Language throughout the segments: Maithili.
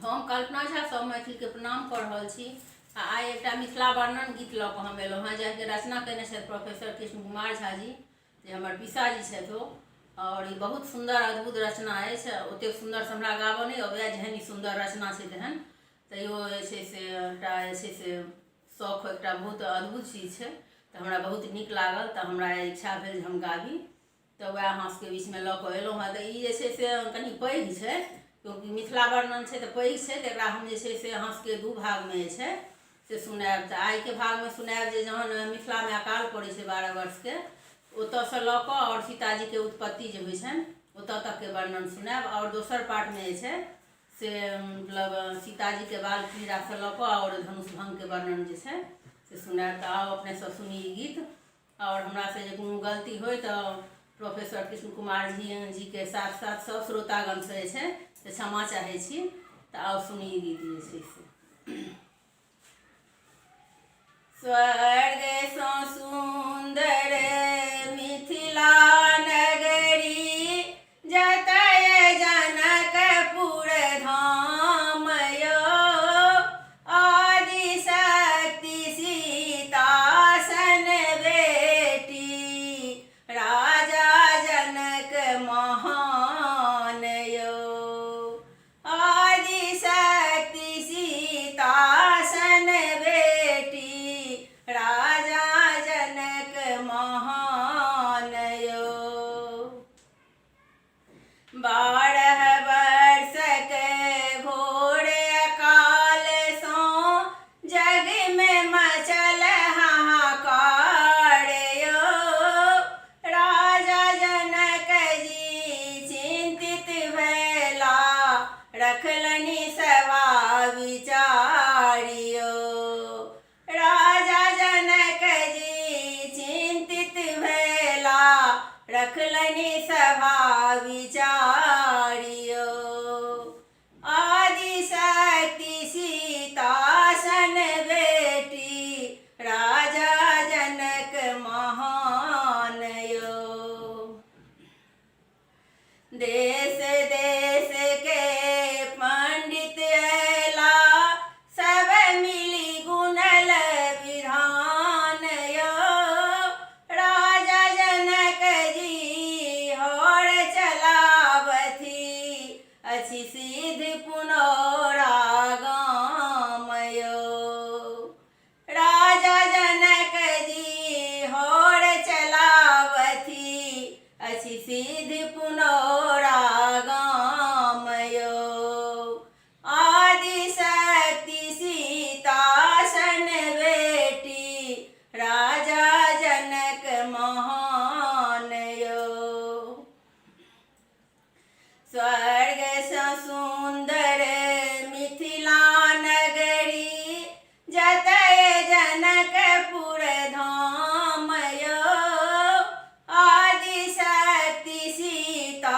हम कल्पना झा सब मैथिलके प्रणाम कऽ रहल छी आ आइ एकटा मिथिला वर्णन गीत लऽ कऽ हम एलहुँ हेँ, जाहिके रचना कयने छथि प्रोफेसर कृष्ण कुमार झा जी, जे हमर पिसाजी छथि ओ। आओर ई बहुत सुन्दर अद्भुत रचना अछि। ओतेक सुन्दरसँ हमरा गाबऽ नहि अबैए, जेहन ई सुन्दर रचना छै तेहन। तैयो जे छै से एकटा जे छै से शौख एकटा बहुत अद्भुत चीज छै, तऽ हमरा बहुत नीक लागल, तऽ हमरा इच्छा भेल जे हम गाबी, तऽ वएह अहाँ सबके बीचमे लऽ कऽ एलहुँ हेँ। तऽ ई जे छै से कनि पैघ छै, क्योंकि मिथिला वर्णन छै तऽ पैघ छै, तऽ एकरा हम जे छै से अहाँ सबके दू भागमे जे छै से सुनायब। तऽ आइके भागमे सुनायब जे जहन मिथिलामे अकाल पड़ै छै 12 वर्षके, ओतऽसँ लऽ कऽ आओर सीताजीके उत्पत्ति जे होइ छनि ओतऽ तकके वर्णन सुनायब। आओर दोसर पार्टमे जे छै से मतलब सीताजीके बाल क्रीड़ासँ लऽ कऽ आओर धनुष भङ्गके वर्णन जे छै से सुनायब। तऽ आउ अपने सब सुनी ई गीत। आओर हमरासँ जे कोनो गलती होइ तऽ प्रोफेसर कृष्ण कुमार जीके साथ साथ सब श्रोतागणसँ जे छै से क्षमा चाहै छी। तऽ आउ सुनी ई गीत जे छै से। स्वर्गसँ सुन्दर मिथिला नगरी, जतय जनकपुर धाम यो, आदिशक्ति सीता सन बेटी, राजा जनक महान यो। आदिशक्ति सीता सन बेटी, राजा जनक महान यो। 12 वर्षक घोर अकाल सँ जगमे मचल हाहाकार यो, राजा जनक जी चिन्तित भेला, रखलनि सभा विचारियो। राजा जनक जी चिन्तित भेला, रखलनि सभा विचारियो। आदिशक्ति सीता सन बेटी, राजा जनक महान यो। देश देश के पंडित अयला, सब मिली गुनल विधान यो। राजा जनक जी हर चलाबथि, अछि सिद्ध पुनौरा गाम यो। राजा जनक जी हर चलाबथि, अछि सिद्ध पुनौरा गाम यो। आदिशक्ति सीता सन बेटी, राजा जनक महान यो। स्वर्गसँ सुन्दर मिथिला नगरी, जतय जनकपुर धाम यो। आदिशक्ति सीता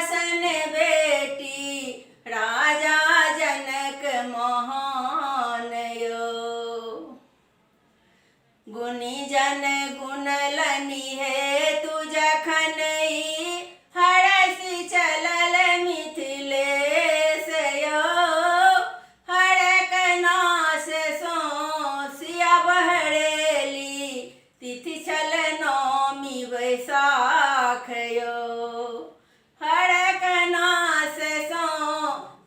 सन बेटी, राजा जनक महान यो। गुणीजन गुणलनि हेतु जखन ई हरसि चलल मिथिलेश यो। हरक नाश सँ सिया बहरेली, तिथि छल नौमी बैसाख यो। हरक नाश सँ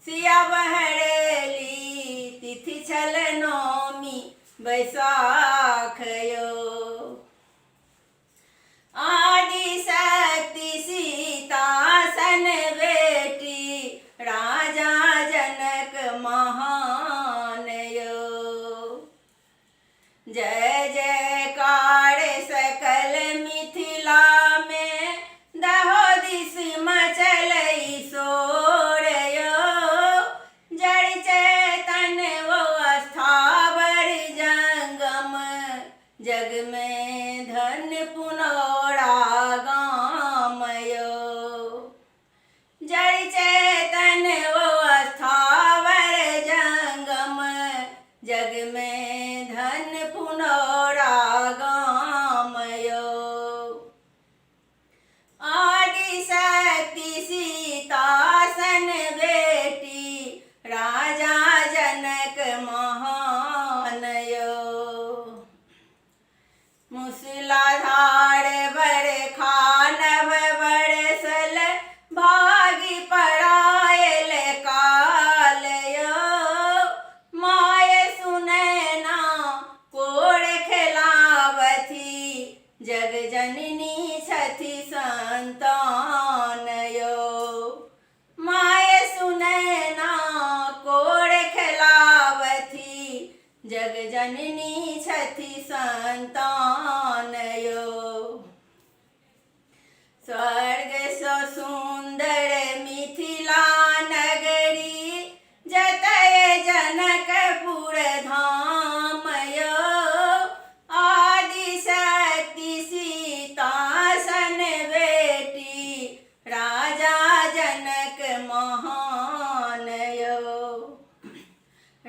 सिया बहरेली, तिथि छल नौमी बैसाख यो। आदिशक्ति सीता सन बेटी, राजा जनक महान यो। जय जयकार सकल मिथिला में, दहो दिस मचल शोर यो। जय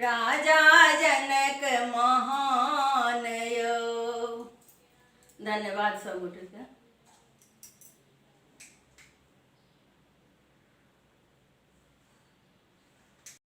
राजा जनक महान यौ। धन्यवाद सब गोटेके।